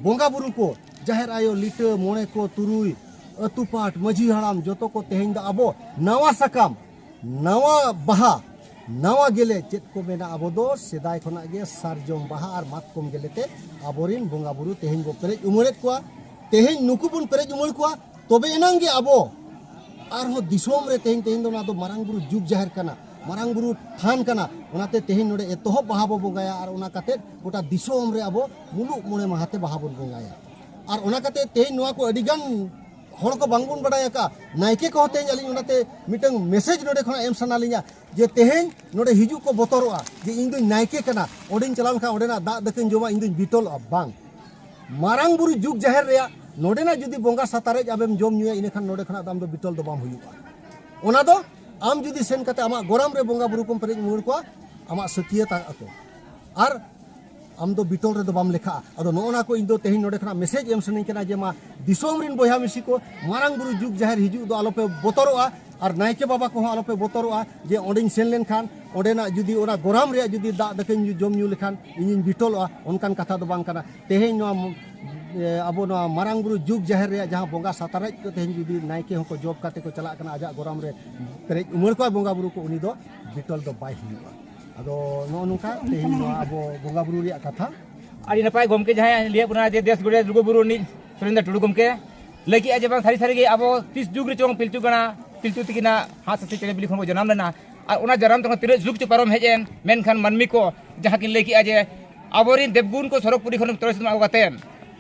ᱵᱚᱸᱜᱟ ᱵᱩᱨᱩ ᱠᱚ, ᱡᱟᱦᱮᱨ ᱟᱭᱳ, ᱞᱤᱴᱟᱹ, ᱢᱚᱬᱮ ᱠᱚ ᱛᱩᱨᱩᱭ, ᱟᱹᱛᱩ ᱯᱟᱴ, ᱢᱟᱹᱡᱷᱤ ᱦᱟᱲᱟᱢ, ᱡᱚᱛᱚ ᱠᱚ ᱛᱮᱦᱮᱧ ᱫᱚ ᱟᱵᱚ ᱱᱟᱣᱟ ᱥᱟᱠᱟᱢ, ᱱᱟᱣᱟ ᱵᱟᱦᱟ, ᱱᱟᱣᱟ ᱜᱮᱞᱮ, ᱪᱮᱫ ᱠᱚ ᱢᱮᱱᱟ, ᱟᱵᱚ ᱫᱚ ᱥᱮᱫᱟᱭ ᱠᱷᱚᱱᱟᱜ ᱜᱮ ᱥᱟᱨᱡᱚᱢ ᱵᱟᱦᱟ ᱟᱨ ᱢᱟᱛᱠᱚᱢ ᱜᱮᱞᱮ ᱛᱮ ᱟᱵᱚᱨᱤᱱ ᱵᱚᱸᱜᱟ ᱵᱩᱨᱩ ᱛᱮᱦᱮᱧ ᱵᱚ ᱯᱮᱨᱮᱡ ᱩᱢᱟᱹᱲᱮᱫ ᱠᱚᱣᱟ᱾ ᱛᱮᱦᱮᱧ ᱱᱩᱠᱩ ᱵᱚᱱ ᱯᱮᱨᱮᱡ ᱩᱢᱟᱹᱲ ᱠᱚᱣᱟ, ᱛᱚᱵᱮ ᱮᱱᱟᱝ ᱜᱮ ᱟᱵᱚ ᱟᱨᱦᱚᱸ ᱫᱤᱥᱚᱢ ᱨᱮ ᱛᱮᱦᱮᱧ, ᱛᱮᱦᱮᱧ ᱫᱚ ᱱᱚᱣᱟ ᱫᱚ ᱢᱟᱨᱟᱝ ᱵᱩᱨᱩ ᱡᱩᱜᱽ ᱡᱟᱦᱮᱨ ᱠᱟᱱᱟ, ᱢᱟᱨᱟᱝ ᱵᱩᱨᱩ ᱛᱷᱟᱱ ᱠᱟᱱᱟ᱾ ᱚᱱᱟᱛᱮ ᱛᱮᱦᱮᱧ ᱱᱚᱰᱮ ᱮᱛᱚᱦᱚᱵ ᱵᱟᱦᱟ ᱵᱚ ᱵᱚᱸᱜᱟᱭᱟ ᱟᱨ ᱚᱱᱟ ᱠᱟᱛᱮᱫ ᱜᱚᱴᱟ ᱫᱤᱥᱚᱢ ᱨᱮ ᱟᱵᱚ ᱢᱩᱞᱩᱜ ᱢᱚᱬᱮ ᱢᱟᱦᱟ ᱛᱮ ᱵᱟᱦᱟ ᱵᱚᱱ ᱵᱚᱸᱜᱟᱭᱟ᱾ ᱟᱨ ᱚᱱᱟ ᱠᱟᱛᱮᱫ ᱛᱮᱦᱮᱧ ᱱᱚᱣᱟ ᱠᱚ ᱟᱹᱰᱤᱜᱟᱱ ᱦᱚᱲ ᱠᱚ ᱵᱟᱝᱵᱚᱱ ᱵᱟᱰᱟᱭ ᱟᱠᱟᱫᱼᱟ᱾ ᱱᱟᱭᱠᱮ ᱠᱚᱦᱚᱸ ᱛᱮᱦᱮᱧ ᱟᱹᱞᱤᱧ ᱚᱱᱟᱛᱮ ᱢᱤᱫᱴᱟᱝ ᱢᱮᱥᱮᱡᱽ ᱱᱚᱰᱮ ᱠᱷᱚᱱᱟᱜ ᱮᱢ ᱥᱟᱱᱟ ᱞᱤᱧᱟ, ᱡᱮ ᱛᱮᱦᱮᱧ ᱱᱚᱰᱮ ᱦᱤᱡᱩᱜ ᱠᱚ ᱵᱚᱛᱚᱨᱚᱜᱼᱟ, ᱡᱮ ᱤᱧ ᱫᱩᱧ ᱱᱟᱭᱠᱮ ᱠᱟᱱᱟ, ᱚᱸᱰᱮᱧ ᱪᱟᱞᱟᱣ ᱞᱮᱱᱠᱷᱟᱱ ᱚᱸᱰᱮᱱᱟᱜ ᱫᱟᱜ ᱫᱟᱹᱠᱟᱹᱧ ᱡᱚᱢᱟ, ᱤᱧ ᱫᱩᱧ ᱵᱤᱴᱚᱞᱚᱜᱼᱟ᱾ ᱵᱟᱝ, ᱢᱟᱨᱟᱝ ᱵᱩᱨᱩ ᱡᱩᱜᱽ ᱡᱟᱦᱮᱨ ᱨᱮᱭᱟᱜ ᱱᱚᱰᱮᱱᱟᱜ ᱡᱩᱫᱤ ᱵᱚᱸᱜᱟ ᱥᱟᱛᱟᱨᱮᱡ ᱟᱢᱮᱢ ᱡᱚᱢ ᱧᱩᱭᱟ, ᱤᱱᱟᱹᱠᱷᱟᱱ ᱱᱚᱰᱮ ᱠᱷᱚᱱᱟᱜ ᱫᱚ ᱟᱢ ᱫᱚ ᱵᱤᱴᱚᱞ ᱫᱚ ᱵᱟᱢ ᱦᱩᱭᱩᱜᱼᱟ᱾ ᱚᱱᱟ ᱫᱚ ᱟᱢ ᱡᱩᱫᱤ ᱥᱮᱱ ᱠᱟᱛᱮ ᱟᱢᱟᱜ ᱜᱚᱨᱟᱢ ᱨᱮ ᱵᱚᱸᱜᱟ ᱵᱩᱨᱩ ᱠᱚᱢ ᱯᱮᱨᱮᱡ ᱩᱢᱟᱹᱲ ᱠᱚᱣᱟ, ᱟᱢᱟᱜ ᱥᱟᱹᱠᱭᱟᱹ ᱛᱟᱦᱮᱸ ᱟᱠᱚ᱾ ᱟᱨ ᱟᱢ ᱫᱚ ᱵᱤᱴᱚᱞ ᱨᱮᱫᱚ ᱵᱟᱢ ᱞᱮᱠᱷᱟᱜᱼᱟ᱾ ᱟᱫᱚ ᱱᱚᱜᱼᱚ ᱱᱟ ᱠᱚ ᱤᱧ ᱫᱚ ᱛᱮᱦᱮᱧ ᱱᱚᱰᱮ ᱠᱷᱚᱱᱟᱜ ᱢᱮᱥᱮᱡᱽ ᱮᱢ ᱥᱟᱱᱟᱧ ᱠᱟᱱᱟ, ᱡᱮ ᱢᱟ ᱫᱤᱥᱚᱢ ᱨᱮᱱ ᱵᱚᱭᱦᱟ ᱢᱤᱥᱤ ᱠᱚ, ᱢᱟᱨᱟᱝ ᱵᱩᱨᱩ ᱡᱩᱜᱽ ᱡᱟᱦᱮᱨ ᱦᱤᱡᱩᱜ ᱫᱚ ᱟᱞᱚᱯᱮ ᱵᱚᱛᱚᱨᱚᱜᱼᱟ, ᱟᱨ ᱱᱟᱭᱠᱮ ᱵᱟᱵᱟ ᱠᱚᱦᱚᱸ ᱟᱞᱚᱯᱮ ᱵᱚᱛᱚᱨᱚᱜᱼᱟ, ᱡᱮ ᱚᱸᱰᱮᱧ ᱥᱮᱱ ᱞᱮᱱᱠᱷᱟᱱ ᱚᱸᱰᱮᱱᱟᱜ ᱡᱩᱫᱤ ᱚᱱᱟ ᱜᱚᱨᱟᱢ ᱨᱮᱭᱟᱜ ᱡᱩᱫᱤ ᱫᱟᱜ ᱫᱟᱠᱟᱧ ᱡᱚᱢ ᱧᱩ ᱞᱮᱠᱷᱟᱱ ᱤᱧᱤᱧ ᱵᱤᱴᱚᱞᱚᱜᱼᱟ, ᱚᱱᱠᱟᱱ ᱠᱟᱛᱷᱟ ᱫᱚ ᱵᱟᱝ ᱠᱟᱱᱟ᱾ ᱛᱮᱦᱮᱧ ᱱᱚᱣᱟ ᱢ-, ᱮ, ᱟᱵᱚ ᱱᱚᱣᱟ ᱢᱟᱨᱟᱝ ᱵᱩᱨᱩ ᱡᱩᱜᱽ ᱡᱟᱦᱮᱨ ᱨᱮᱭᱟᱜ ᱡᱟᱦᱟᱸ ᱵᱚᱸᱜᱟ ᱥᱟᱛᱟᱨᱮᱡ ᱠᱚ ᱛᱮᱦᱮᱧ ᱡᱩᱫᱤ ᱱᱟᱭᱠᱮ ᱦᱚᱸᱠᱚ ᱡᱚᱵ ᱠᱟᱛᱮ ᱠᱚ ᱪᱟᱞᱟᱜ ᱠᱟᱱᱟ, ᱟᱡᱟᱜ ᱜᱚᱨᱟᱢ ᱨᱮ ᱯᱮᱨᱮᱡ ᱩᱢᱟᱹᱲ ᱠᱚᱣᱟ ᱵᱚᱸᱜᱟ ᱵᱩᱨᱩ ᱠᱚ, ᱩᱱᱤ ᱫᱚ ᱵᱤᱴᱚᱞ ᱫᱚ ᱵᱟᱭ ᱦᱩᱭᱩᱜᱼᱟ᱾ ᱟᱫᱚ ᱱᱚᱜᱼᱚ ᱱᱚᱝᱠᱟ ᱛᱮᱦᱮᱧ ᱱᱚᱣᱟ ᱟᱵᱚ ᱵᱚᱸᱜᱟ ᱵᱩᱨᱩ ᱨᱮᱭᱟᱜ ᱠᱟᱛᱷᱟ᱾ ᱟᱹᱰᱤ ᱱᱟᱯᱟᱭ ᱜᱚᱢᱠᱮ ᱡᱟᱦᱟᱸᱭ ᱞᱟᱹᱭᱟᱫ ᱵᱚᱱᱟ ᱡᱮ ᱫᱮᱥ ᱜᱚᱰᱮᱛ ᱞᱩᱜᱩ ᱵᱩᱨᱩ ᱨᱤᱱᱤᱡ ᱥᱩᱨᱮᱱᱫᱨᱚ ᱴᱩᱰᱩ ᱜᱚᱢᱠᱮ ᱞᱟᱹᱭ ᱠᱮᱜᱼᱟ ᱡᱮ ᱵᱟᱝ ᱥᱟᱹᱨᱤ ᱥᱟᱹᱨᱤ ᱜᱮ ᱟᱵᱚ ᱛᱤᱥ ᱡᱩᱜᱽ ᱨᱮᱪᱚᱝ ᱯᱤᱞᱪᱩ ᱜᱟᱲᱟ ᱯᱤᱞᱪᱩ ᱛᱤᱠᱤᱱᱟᱜ ᱦᱟᱸᱥ ᱦᱟᱹᱥᱤ ᱪᱮᱬᱮ ᱵᱤᱞᱤ ᱠᱷᱚᱱ ᱵᱚ ᱡᱟᱱᱟᱢ ᱞᱮᱱᱟ᱾ ᱟᱨ ᱚᱱᱟ ᱡᱟᱱᱟᱢ ᱛᱚᱠᱷᱚᱱ ᱛᱤᱱᱟᱹᱜ ᱡᱩᱜᱽ ᱪᱚ ᱯᱟᱨᱚᱢ ᱦᱮᱡ ᱮᱱ, ᱢᱮᱱᱠᱷᱟᱱ ᱢᱟᱹᱱᱢᱤ ᱠᱚ ᱡᱟᱦᱟᱸ ᱠᱤᱱ ᱞᱟᱹᱭ ᱠᱮᱜᱼᱟ ᱡᱮ ᱟᱵᱚᱨᱤᱱ ᱫᱮᱵᱽᱜᱩᱱ ᱠᱚ ᱥᱚᱨᱚᱜᱽᱯᱩᱨᱤ ᱠᱷᱚᱱ ᱛᱚᱨᱚᱡ ᱥᱮᱫ ᱟᱹᱜᱩ ᱠᱟᱛᱮᱫ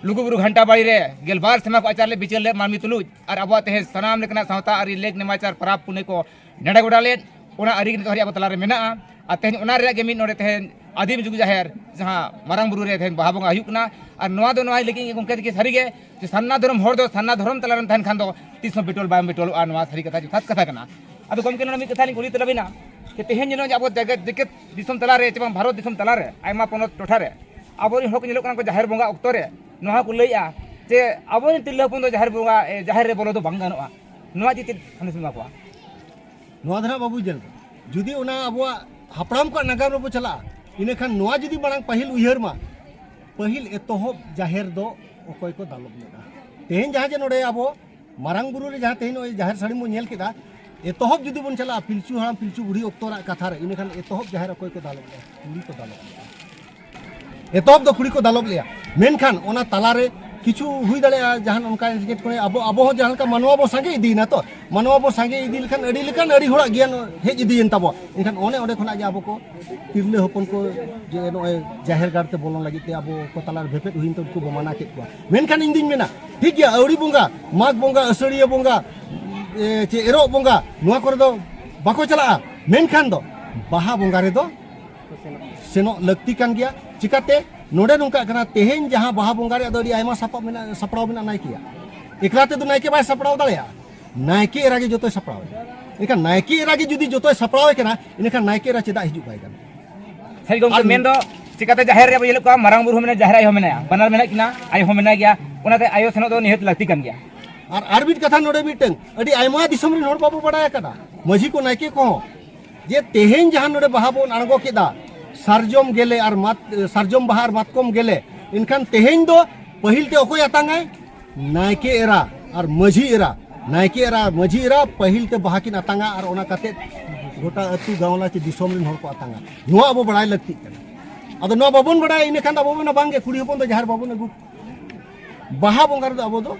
ᱞᱩᱜᱩᱵᱩᱨᱩ ᱜᱷᱟᱱᱴᱟ ᱵᱟᱲᱤ ᱨᱮ ᱜᱮᱞᱵᱟᱨ ᱥᱮᱨᱢᱟ ᱠᱚ ᱟᱪᱟᱨ ᱞᱮᱫ ᱵᱤᱪᱟᱹᱨ ᱞᱮᱫ ᱢᱟᱹᱱᱢᱤ ᱛᱩᱞᱩᱡ, ᱟᱨ ᱟᱵᱚᱣᱟᱜ ᱛᱮᱦᱮᱧ ᱥᱟᱱᱟᱢ ᱞᱮᱠᱟᱱᱟᱜ ᱥᱟᱶᱛᱟ ᱟᱹᱨᱤ ᱞᱮᱠ ᱱᱮᱢᱟᱪᱟᱨ ᱯᱚᱨᱚᱵᱽ ᱯᱩᱱᱟᱹᱭ ᱠᱚ ᱱᱮᱰᱟ ᱜᱚᱰᱟ ᱞᱮᱫ, ᱚᱱᱟ ᱟᱹᱨᱤ ᱱᱤᱛᱚᱜ ᱫᱷᱟᱹᱨᱤᱡ ᱟᱵᱚ ᱛᱟᱞᱟᱨᱮ ᱢᱮᱱᱟᱜᱼᱟ᱾ ᱟᱨ ᱛᱮᱦᱮᱧ ᱚᱱᱟ ᱨᱮᱭᱟᱜ ᱜᱮ ᱢᱤᱫ ᱱᱚᱰᱮ ᱛᱮᱦᱮᱧ ᱟᱹᱫᱤᱢ ᱡᱩᱜᱽ ᱡᱟᱦᱮᱨ ᱡᱟᱦᱟᱸ ᱢᱟᱨᱟᱝ ᱵᱩᱨᱩ ᱨᱮ ᱛᱮᱦᱮᱧ ᱵᱟᱦᱟ ᱵᱚᱸᱜᱟ ᱦᱩᱭᱩᱜ ᱠᱟᱱᱟ᱾ ᱟᱨ ᱱᱚᱣᱟ ᱫᱚ ᱱᱚᱣᱟ ᱞᱟᱹᱜᱤᱫ ᱜᱮ ᱜᱚᱢᱠᱮ ᱛᱤᱠᱤ ᱥᱟᱹᱨᱤ ᱜᱮ ᱡᱮ ᱥᱟᱨᱱᱟ ᱫᱷᱚᱨᱚᱢ ᱦᱚᱲ ᱫᱚ ᱥᱟᱨᱱᱟ ᱫᱷᱚᱨᱚᱢ ᱛᱟᱞᱟᱨᱮᱢ ᱛᱟᱦᱮᱱ ᱠᱷᱟᱱ ᱫᱚ ᱛᱤᱥ ᱦᱚᱸ ᱵᱤᱴᱚᱞ ᱵᱟᱢ ᱵᱤᱴᱚᱞᱚᱜᱼᱟ, ᱱᱚᱣᱟ ᱥᱟᱹᱨᱤ ᱠᱟᱛᱷᱟ ᱡᱚᱛᱷᱟᱛ ᱠᱟᱛᱷᱟ ᱠᱟᱱᱟ᱾ ᱟᱫᱚ ᱜᱚᱢᱠᱮ ᱱᱚᱰᱮ ᱢᱤᱫ ᱠᱟᱛᱷᱟ ᱞᱤᱧ ᱠᱩᱞᱤ ᱛᱟᱞᱟᱵᱤᱱᱟ ᱡᱮ ᱛᱮᱦᱮᱧ ᱡᱮᱱᱚ ᱟᱵᱚ ᱡᱮᱜᱮᱛ ᱡᱮᱜᱮᱛ ᱫᱤᱥᱚᱢ ᱛᱟᱞᱟᱨᱮ ᱪᱮ ᱵᱟᱝ ᱵᱷᱟᱨᱚᱛ ᱫᱤᱥᱚᱢ ᱛᱟᱞᱟᱨᱮ ᱟᱭᱢᱟ ᱯᱚᱱᱚᱛ ᱴᱚᱴᱷᱟᱨᱮ ᱟᱵᱚᱨᱮᱱ ᱦᱚᱲ ᱠᱚ ᱧᱮᱞᱚᱜ ᱠᱟᱱᱟ ᱠᱚ ᱡᱟᱦᱮᱨ ᱵᱚᱸᱜᱟ ᱚᱠᱛᱚ ᱨᱮ ᱱᱚᱣᱟ ᱠᱚ ᱞᱟᱹᱭᱮᱜᱼᱟ ᱡᱮ ᱟᱵᱚᱨᱮᱱ ᱛᱤᱨᱞᱟᱹ ᱦᱚᱯᱚᱱ ᱫᱚ ᱡᱟᱦᱮᱨ ᱵᱚᱸᱜᱟ, ᱮ, ᱡᱟᱦᱮᱨ ᱨᱮ ᱵᱚᱞᱚ ᱫᱚ ᱵᱟᱝ ᱜᱟᱱᱚᱜᱼᱟ᱾ ᱱᱚᱣᱟ ᱤᱫᱤ ᱛᱮ ᱥᱟᱸᱫᱮᱥ ᱮᱢᱟ ᱠᱚᱣᱟ᱾ ᱱᱚᱣᱟ ᱫᱚ ᱱᱟᱦᱟᱜ ᱵᱟᱹᱵᱩ ᱧᱮᱞ ᱢᱮ, ᱡᱩᱫᱤ ᱚᱱᱟ ᱟᱵᱚᱣᱟᱜ ᱦᱟᱯᱲᱟᱢ ᱠᱚᱣᱟᱜ ᱱᱟᱜᱟᱢ ᱨᱮᱵᱚ ᱪᱟᱞᱟᱜᱼᱟ, ᱤᱱᱟᱹᱠᱷᱟᱱ ᱱᱚᱣᱟ ᱡᱩᱫᱤ ᱢᱟᱲᱟᱝ ᱯᱟᱹᱦᱤᱞ ᱩᱭᱦᱟᱹᱨ ᱢᱟ, ᱯᱟᱹᱦᱤᱞ ᱮᱛᱚᱦᱚᱵ ᱡᱟᱦᱮᱨ ᱫᱚ ᱚᱠᱚᱭ ᱠᱚ ᱫᱟᱞᱚᱵ ᱞᱮᱫᱟ? ᱛᱮᱦᱮᱧ ᱡᱟᱦᱟᱸ ᱡᱮ ᱱᱚᱰᱮ ᱟᱵᱚ ᱢᱟᱨᱟᱝ ᱵᱩᱨᱩ ᱨᱮ ᱡᱟᱦᱟᱸ ᱛᱮᱦᱮᱧ ᱱᱚᱜᱼᱚᱭ ᱡᱟᱦᱮᱨ ᱥᱟᱹᱲᱤᱢ ᱵᱚᱱ ᱧᱮᱞ ᱠᱮᱫᱟ, ᱮᱛᱚᱦᱚᱵ ᱡᱩᱫᱤ ᱵᱚᱱ ᱪᱟᱞᱟᱜᱼᱟ ᱯᱤᱞᱪᱩ ᱦᱟᱲᱟᱢ ᱯᱤᱞᱪᱩ ᱵᱩᱲᱦᱤ ᱚᱠᱛᱚ ᱨᱮᱱᱟᱜ ᱠᱟᱛᱷᱟ ᱨᱮ, ᱤᱱᱟᱹᱠᱷᱟᱱ ᱮᱛᱚᱦᱚᱵ ᱡᱟᱦᱮᱨ ᱚᱠᱚᱭ ᱠᱚ ᱫᱟᱞᱚᱵ ᱞᱮᱫᱟ? ᱠᱩᱲᱤ ᱠᱚ ᱫᱟᱞᱚᱵ ᱞᱮᱫᱟ᱾ ᱮᱛᱚᱦᱚᱵ ᱫᱚ ᱠᱩᱲᱤ ᱠᱚ ᱫᱟᱞᱚᱵ ᱞᱮᱫᱟ, ᱢᱮᱱᱠᱷᱟᱱ ᱚᱱᱟ ᱛᱟᱞᱟᱨᱮ ᱠᱤᱪᱷᱩ ᱦᱩᱭ ᱫᱟᱲᱮᱭᱟᱜᱼᱟ, ᱡᱟᱦᱟᱱ ᱚᱱᱠᱟ ᱮᱴᱠᱮᱴᱚᱬᱮ, ᱟᱵᱚ, ᱟᱵᱚ ᱦᱚᱸ ᱡᱟᱦᱟᱸ ᱞᱮᱠᱟ ᱢᱟᱱᱣᱟ ᱵᱚ ᱥᱟᱸᱜᱮ ᱤᱫᱤᱭᱮᱱᱟ ᱛᱚ, ᱢᱟᱱᱣᱟ ᱵᱚ ᱥᱟᱸᱜᱮ ᱤᱫᱤ ᱞᱮᱠᱷᱟᱱ ᱟᱹᱰᱤ ᱞᱮᱠᱟᱱ ᱟᱹᱰᱤ ᱦᱚᱲᱟᱜ ᱜᱮᱭᱟᱱ ᱦᱮᱡ ᱤᱫᱤᱭᱮᱱ ᱛᱟᱵᱚᱣᱟ᱾ ᱮᱱᱠᱷᱟᱱ ᱚᱱᱮ ᱚᱸᱰᱮ ᱠᱷᱚᱱᱟᱜ ᱜᱮ ᱟᱵᱚ ᱠᱚ ᱛᱤᱨᱞᱟᱹ ᱦᱚᱯᱚᱱ ᱠᱚ ᱡᱮ ᱱᱚᱜᱼᱚᱭ ᱡᱟᱦᱮᱨ ᱜᱟᱲ ᱛᱮ ᱵᱚᱞᱚᱱ ᱞᱟᱹᱜᱤᱫ ᱛᱮ ᱟᱵᱚ ᱠᱚ ᱛᱟᱞᱟᱨᱮ ᱵᱷᱮᱯᱮᱫ ᱦᱩᱭᱮᱱ ᱛᱮ ᱩᱱᱠᱩ ᱵᱚ ᱢᱟᱱᱟ ᱠᱮᱫ ᱠᱚᱣᱟ᱾ ᱢᱮᱱᱠᱷᱟᱱ ᱤᱧ ᱫᱩᱧ ᱢᱮᱱᱟ, ᱴᱷᱤᱠ ᱜᱮᱭᱟ, ᱟᱹᱣᱲᱤ ᱵᱚᱸᱜᱟ, ᱢᱟᱜᱽ ᱵᱚᱸᱜᱟ, ᱟᱹᱥᱟᱹᱲᱤᱭᱟᱹ ᱵᱚᱸᱜᱟ, ᱮ, ᱪᱮ ᱮᱨᱚᱜ ᱵᱚᱸᱜᱟ, ᱱᱚᱣᱟ ᱠᱚᱨᱮ ᱫᱚ ᱵᱟᱠᱚ ᱪᱟᱞᱟᱜᱼᱟ᱾ ᱢᱮᱱᱠᱷᱟᱱ ᱫᱚ ᱵᱟᱦᱟ ᱵᱚᱸᱜᱟ ᱨᱮᱫᱚ ᱥᱮᱱᱚᱜ ᱞᱟᱹᱠᱛᱤ ᱠᱟᱱ ᱜᱮᱭᱟ᱾ ᱪᱤᱠᱟᱛᱮ? ᱱᱚᱰᱮ ᱱᱚᱝᱠᱟᱜ ᱠᱟᱱᱟ, ᱛᱮᱦᱮᱧ ᱡᱟᱦᱟᱸ ᱵᱟᱦᱟ ᱵᱚᱸᱜᱟ ᱨᱮᱭᱟᱜ ᱫᱚ ᱟᱹᱰᱤ ᱟᱭᱢᱟ ᱥᱟᱯᱟᱵ ᱢᱮᱱᱟᱜᱼᱟ, ᱥᱟᱯᱲᱟᱣ ᱢᱮᱱᱟᱜᱼᱟ ᱱᱟᱭᱠᱮᱭᱟᱜ᱾ ᱮᱠᱞᱟ ᱛᱮᱫᱚ ᱱᱟᱭᱠᱮ ᱵᱟᱭ ᱥᱟᱯᱲᱟᱣ ᱫᱟᱲᱮᱭᱟᱜᱼᱟ, ᱱᱟᱭᱠᱮ ᱮᱨᱟ ᱜᱮ ᱡᱚᱛᱚᱭ ᱥᱟᱯᱲᱟᱣ ᱮᱫᱟ᱾ ᱮᱱᱠᱷᱟᱱ ᱱᱟᱭᱠᱮ ᱮᱨᱟ ᱜᱮ ᱡᱩᱫᱤ ᱡᱚᱛᱚᱭ ᱥᱟᱯᱲᱟᱣ ᱮ ᱠᱟᱱᱟ, ᱮᱱᱠᱷᱟᱱ ᱱᱟᱭᱠᱮ ᱮᱨᱟ ᱪᱮᱫᱟᱜ ᱦᱤᱡᱩᱜ ᱵᱟᱭ ᱜᱟᱱᱚᱜᱼᱟ? ᱥᱟᱹᱨᱤ ᱜᱚᱢᱠᱮ, ᱟᱨ ᱢᱮᱱᱫᱚ ᱪᱤᱠᱟᱛᱮ ᱡᱟᱦᱮᱨ ᱨᱮ ᱟᱵᱚ ᱧᱮᱞᱮᱫ ᱠᱚᱣᱟ, ᱢᱟᱨᱟᱝ ᱵᱩᱨᱩ ᱦᱚᱸ ᱢᱮᱱᱟᱭᱟ, ᱡᱟᱦᱮᱨ ᱟᱭᱳ ᱦᱚᱸ ᱢᱮᱱᱟᱭᱟ, ᱵᱟᱱᱟᱨ ᱢᱮᱱᱟᱜ ᱠᱤᱱᱟ, ᱟᱭᱳ ᱦᱚᱸ ᱢᱮᱱᱟᱭ ᱜᱮᱭᱟ, ᱚᱱᱟᱛᱮ ᱟᱭᱳ ᱥᱮᱱᱚᱜ ᱫᱚ ᱱᱤᱦᱟᱹᱛ ᱞᱟᱹᱠᱛᱤ ᱠᱟᱱ ᱜᱮᱭᱟ᱾ ᱟᱨ ᱟᱨ ᱢᱤᱫ ᱠᱟᱛᱷᱟ, ᱱᱚᱰᱮ ᱢᱤᱫᱴᱟᱝ ᱟᱹᱰᱤ ᱟᱭᱢᱟ ᱫᱤᱥᱚᱢ ᱨᱮᱱ ᱦᱚᱲ ᱵᱟᱵᱚ ᱵᱟᱲᱟᱭ ᱟᱠᱟᱫᱟ, ᱢᱟᱹᱡᱷᱤ ᱠᱚ, ᱱᱟᱭᱠᱮ ᱠᱚᱦᱚᱸ, ᱡᱮ ᱛᱮᱦᱮᱧ ᱡᱟᱦᱟᱸ ᱱᱚᱰᱮ ᱵᱟᱦᱟ ᱵᱚᱱ ᱟᱬᱜᱚ ᱠᱮᱫᱟ, ᱥᱟᱨᱡᱚᱢ ᱜᱮᱞᱮ ᱟᱨ ᱢᱟᱛ-, ᱥᱟᱨᱡᱚᱢ ᱵᱟᱦᱟ ᱟᱨ ᱢᱟᱛᱠᱚᱢ ᱜᱮᱞᱮ, ᱮᱱᱠᱷᱟᱱ ᱛᱮᱦᱮᱧ ᱫᱚ ᱯᱟᱹᱦᱤᱞ ᱛᱮ ᱚᱠᱚᱭ ᱟᱛᱟᱝᱟᱭ? ᱱᱟᱭᱠᱮ ᱮᱨᱟ ᱟᱨ ᱢᱟᱹᱡᱷᱤ ᱮᱨᱟ᱾ ᱱᱟᱭᱠᱮ ᱮᱨᱟ ᱟᱨ ᱢᱟᱹᱡᱷᱤ ᱮᱨᱟ ᱯᱟᱹᱦᱤᱞ ᱛᱮ ᱵᱟᱦᱟ ᱠᱤᱱ ᱟᱛᱟᱝᱟ ᱟᱨ ᱚᱱᱟ ᱠᱟᱛᱮ ᱜᱚᱴᱟ ᱟᱹᱛᱩ ᱜᱟᱶᱞᱟ ᱪᱮ ᱫᱤᱥᱚᱢ ᱨᱮᱱ ᱦᱚᱲ ᱠᱚ ᱟᱛᱟᱝᱟ᱾ ᱱᱚᱣᱟ ᱟᱵᱚ ᱵᱟᱲᱟᱭ ᱞᱟᱹᱠᱛᱤᱜ ᱠᱟᱱᱟ᱾ ᱟᱫᱚ ᱱᱚᱣᱟ ᱵᱟᱵᱚᱱ ᱵᱟᱲᱟᱭᱟ, ᱤᱱᱟᱹ ᱠᱷᱟᱱ ᱫᱚ ᱟᱵᱚ ᱵᱚᱱ ᱢᱮᱱᱟ, "ᱵᱟᱝᱜᱮ, ᱠᱩᱲᱤ ᱦᱚᱯᱚᱱ ᱫᱚ ᱡᱟᱦᱮᱨ ᱵᱟᱵᱚᱱ ᱟᱹᱜᱩ ᱠᱚᱣᱟ᱾" ᱵᱟᱦᱟ ᱵᱚᱸᱜᱟ ᱨᱮᱫᱚ ᱟᱵᱚ ᱫᱚ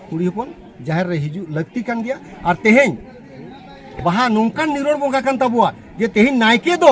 ᱠᱩᱲᱤ ᱦᱚᱯᱚᱱ ᱡᱟᱦᱮᱨ ᱨᱮ ᱦᱤᱡᱩᱜ ᱞᱟᱹᱠᱛᱤ ᱠᱟᱱ ᱜᱮᱭᱟ᱾ ᱟᱨ ᱛᱮᱦᱮᱧ ᱵᱟᱦᱟ ᱱᱚᱝᱠᱟᱱ ᱱᱤᱨᱚᱲ ᱵᱚᱸᱜᱟ ᱠᱟᱱ ᱛᱟᱵᱚᱣᱟ ᱡᱮ ᱛᱮᱦᱮᱧ ᱱᱟᱭᱠᱮ ᱫᱚ